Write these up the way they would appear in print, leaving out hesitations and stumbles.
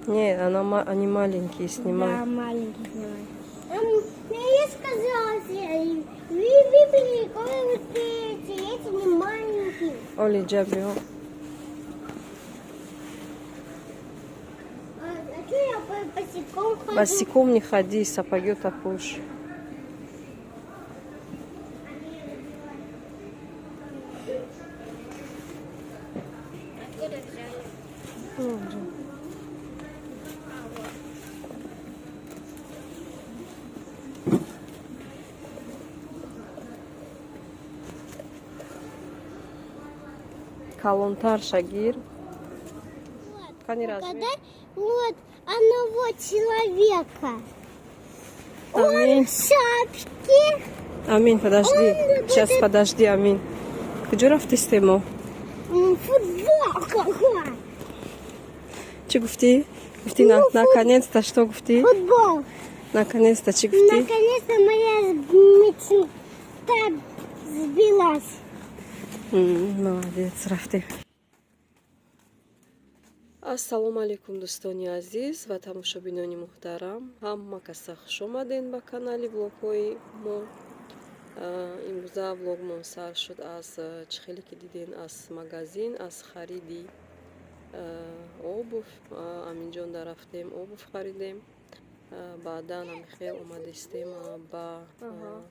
Не, она, они маленькие снимай. Да, маленькие снимай. Я сказала, вы выбрали эти, эти не маленькие. Оли ҷабиҳо. А что я босиком хожу? Босиком не ходи, сапоги топуш. Откуда взяли? А, вот. Калонтар шагир. Кани размер. Угадай, вот одного человека. Амин. Он в шапке. Амин, подожди. Он Сейчас, будет- подожди, Амин. Куҷо рафтистемо? Футбол какой. Чӣ гуфтӣ? Гуфтӣ Ну, наконец-то что гуфтӣ? Футбол. Наконец-то чӣ гуфтӣ? Наконец-то моя мечта сбылась. Молодец, рафтем. Ассалому алайкум, дӯстони азиз ва тамошобинони муҳтарам. Ҳама каса хушомаден ба канали влогҳои мо. Имрӯза влогмон сар шуд аз чӣ хеле ки диден, аз магазин, аз хариди обувь. Аминҷон да рафтем, обувь харидем. Баъдан ҳамихел омадистем ба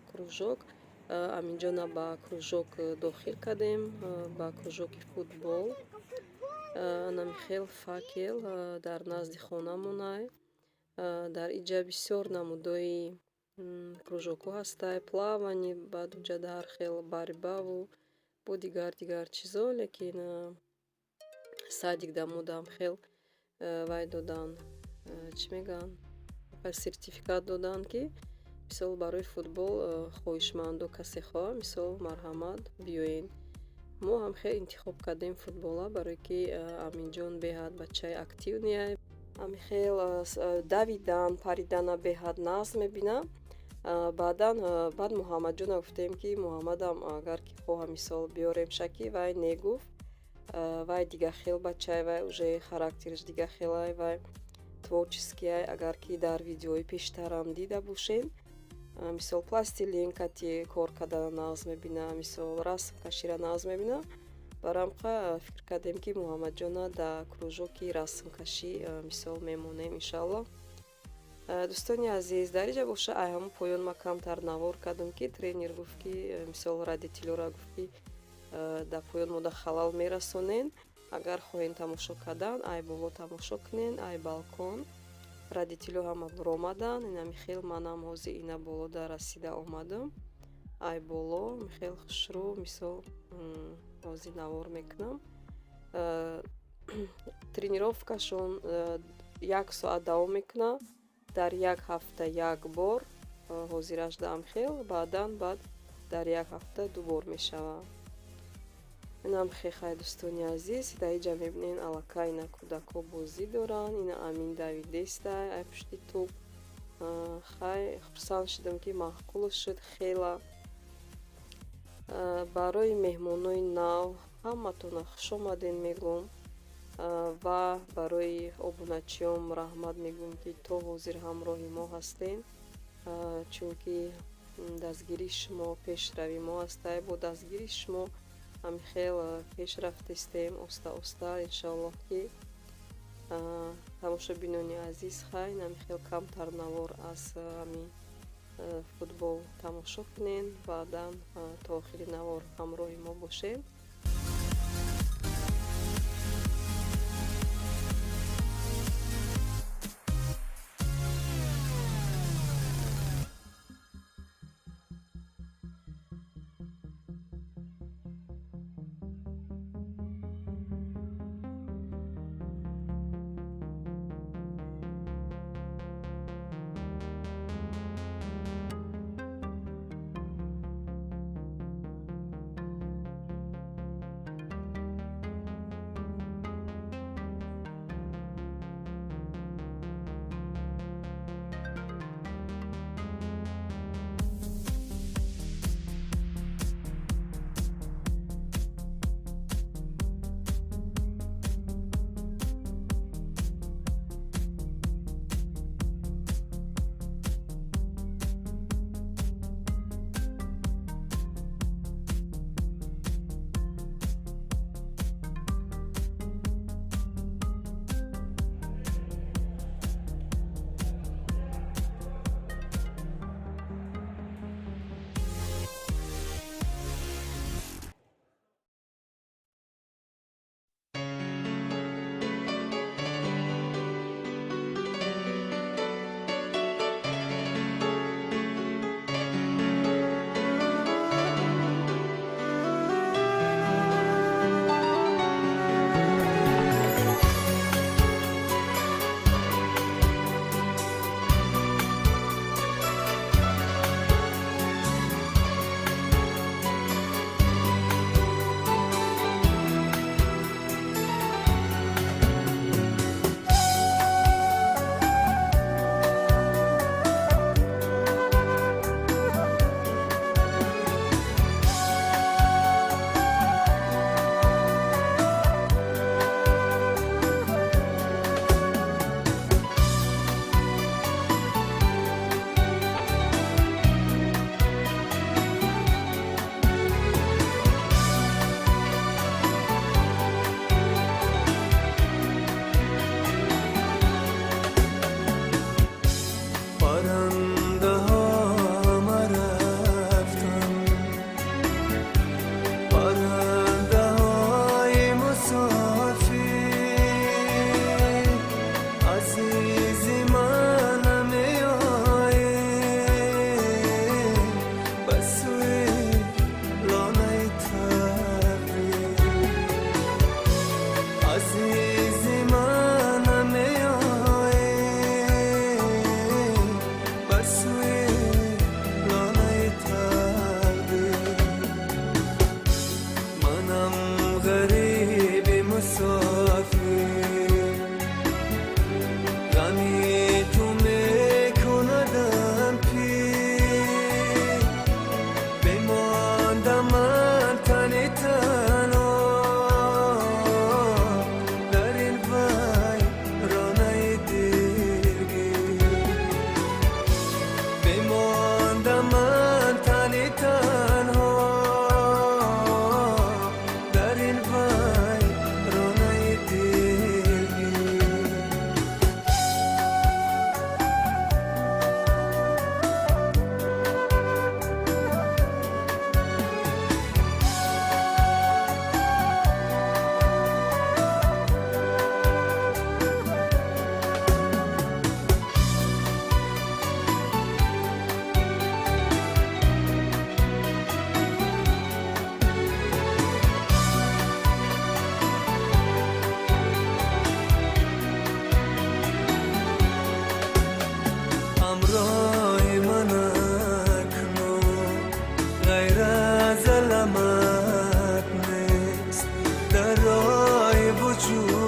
кружок. Аминҷона ба кружок дохил кардем, ба кружоки футбол. Анамихел «Факел» дар назди хонамонай. Дар иҷа бисёр намудои кружокҳо ҳастай: плавание, баъд уҷа ҳар хел борьбаву бо дигар дигар чизо. Лекин садик дамудам хел вай додан, чӣ мегӯянд, сертификат доданд, ки мисол барои футбол хоҳишманду касе хоҳа, мисол, марҳамат, биёен. Мо ҳам хел интихоб кардем футбола, барое ки Аминҷон беҳад бачаи активный, ҳамихел давидан, паридана беҳад нағз мебина. Баъдан баъд Муҳаммадҷона гуфтем, ки Муҳаммадам агар ки хоҳа, мисол, биёрем шаки. Вай не гуфт, вай дига хел бачай, вай уже характераш дига хелай, вай творческийай. Агар ки дар видеои пештарам дида бошед, мисол, пластилин кати кор кардана нағз мебина, мисол, расм кашира нағз мебина. Барамқа фикр кардем, ки Муҳаммадҷона дар кружоки расмкашӣ, мисол, мемонем, иншалло. Дӯстони азиз, дар иҷа боша, ай ҳамун поён ма камтар навор кардам, ки тренер гуфт, ки мисол, родителёра гуфт, ки дар поён мода халал мерасонен, агар хоҳем тамошо кардан, ай боло тамошо кунен, ай балкон. Родителё ҳама буромадан. Инами хел манам ҳозир ина болода расида омадам, ай боло михел хушрӯ, мисол, ҳозир навор мекунам. Тренировкашон як соат давом мекунад, дар як ҳафта як бор. Ҳозираш даам хел, баъдан баъд дар як ҳафта ду бор мешавад. Инам хехай, дӯстони азиз, дар иҷа мебинен, аллакай ина кӯдакҳо бозӣ доранд. Ина Амин давидестай ай пушти тӯб. Хай, хурсанд шудам, ки маъқул шуд хела. Барои меҳмонои нав ҳаматона хушомаден мегӯм ва барои обуначиён раҳмат мегӯм, ки то ҳозир ҳамроҳи мо ҳастен, чунки дастгирии шумо пешрави мо ҳастай. Бо дастгирии шумо ҳамихел пеш рафтистем оста оста, иншоаллоҳ ки. Тамошобинони азиз, хай, намихел камтар навор аз ҳами футбол тамошо кунен, баъдан то охири навор ҳамроҳи мо бошед.